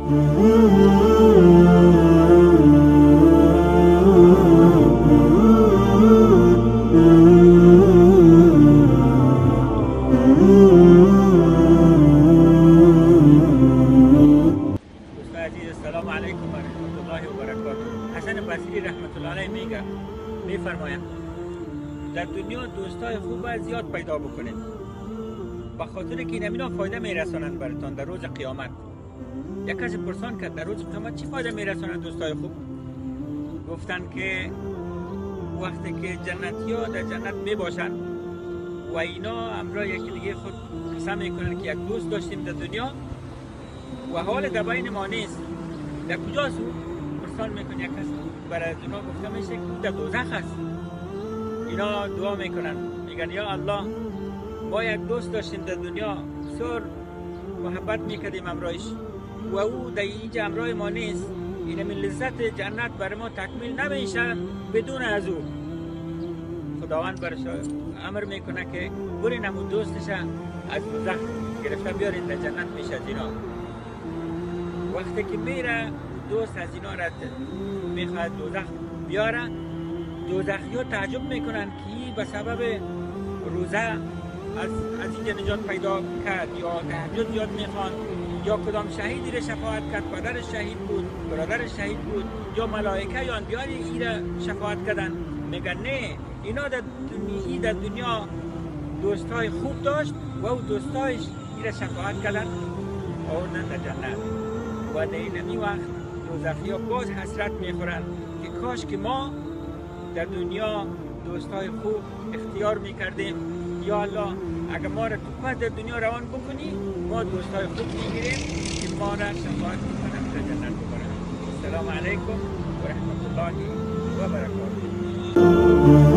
السلام علیکم و رحمت الله و برکاته. حسن بصری رحمت الله علیه میگه، میفرماید در دنیا دوستای خوب زیاد پیدا بکنید، به خاطر که اینا فایده میرسانند براتان در روز قیامت. یک کسی پرسان کرد در روز قیامت چی فایده میرسانند دوستای خوب؟ گفتن که وقتی که جنتی ها در جنت میباشند و اینا همراه یکی دیگه خود قسم میکنن که یک دوست داشتیم در دنیا و حال در بین ما نیست، در کجاست او؟ پرسان میکنه یک کس، برای اونا گفته میشه که او در دوزخ است. اینا دعا میکنن، میگن یا الله ما یک دوست داشتیم در دنیا، بسیار محبت میکردیم همراهش و او در اینجا همراه ما نیست، این لذت جنت برای ما تکمیل نمیشه بدون از او. خداوند برش امر میکنه که برین همون دوستش از دوزخ گرفته بیارین در جنت میشه از اینا. وقتی که میره دوست از اینا را میخواد دوزخ بیاره، دوزخی ها تعجب میکنن که به سبب روزه از اینجا نجات پیدا کرد، یا تهجد یاد میخوان، یا کدام شهیدی را شفاعت کرد، پدر شهید بود، برادر شهید بود، یا ملائکه یا انبیاء ای را شفاعت کردن. میگن نه، اینا در دنیا دوستای خوب داشت و او دوستایش ای را شفاعت کردن آوردن در جنت. و در اینمی وقت دوزخی ها باز حسرت میخورن که کاش که ما در دنیا دوستای خوب اختیار میکردیم، یا الله اگر ما را تو پس در دنیا روان بکنی ما دوستای خوب میگیریم که ما را شفاعت میکنن در جنت ببرن. السلام علیکم و رحمت الله و برکاته.